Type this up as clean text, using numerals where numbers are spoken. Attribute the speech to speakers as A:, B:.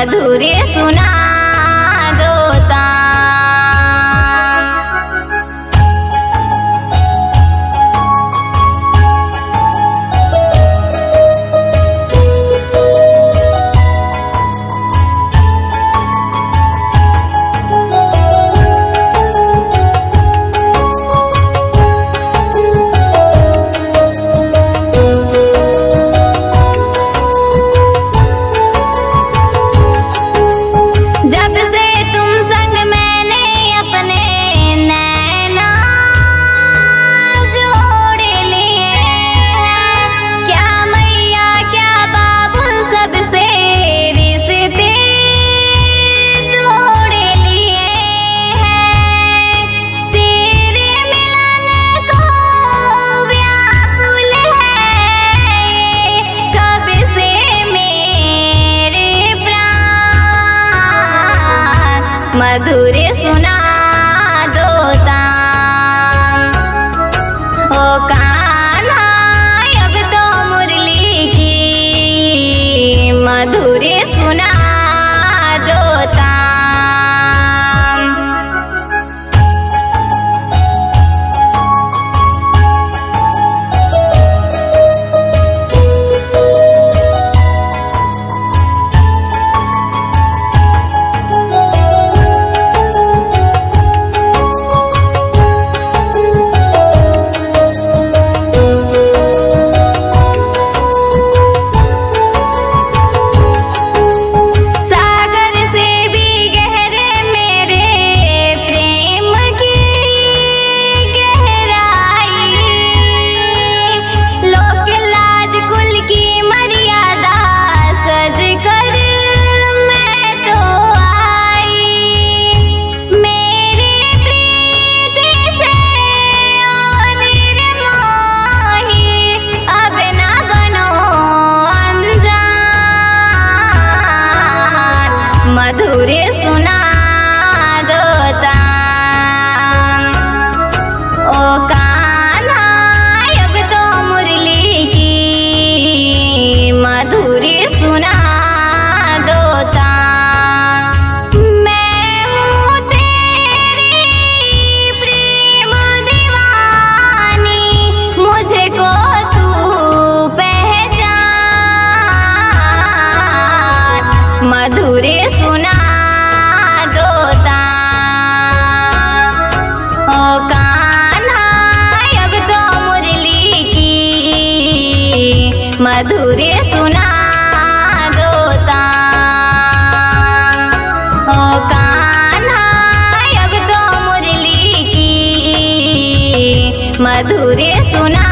A: मधुर सुना दो तान। जब से तुम संग मैंने अपने नैना जोड़ लिए हैं, क्या मैया क्या बाबुल सबसे रिश्ते तोड़ लिए हैं। तेरे मिलन को व्याकुल है कब से मेरे प्राण, मधुर सुना दो तान। ओ कान्हा अब तो मुरली की मधुर सुना दो तान। सागर से भी गहरे मेरे प्रेम की गहराई, लोक लाज कुल की मर्यादा सज कर मैं तो आई। मेरे प्रीति से ओ निर्मोही अब ना बनो अनजान, मधुर सुना दो तान। ओ कान्हा अब तो मुरली की मधुर सुना दो तान। मैं हूँ तेरी प्रेम दीवानी, मुझको तू पहचान, मधुर सुना दो तान। ओ कान्हा अब तो मुरली की मधुर सुना दो तान। ओ कान्हा अब तो मुरली की मधुर सुना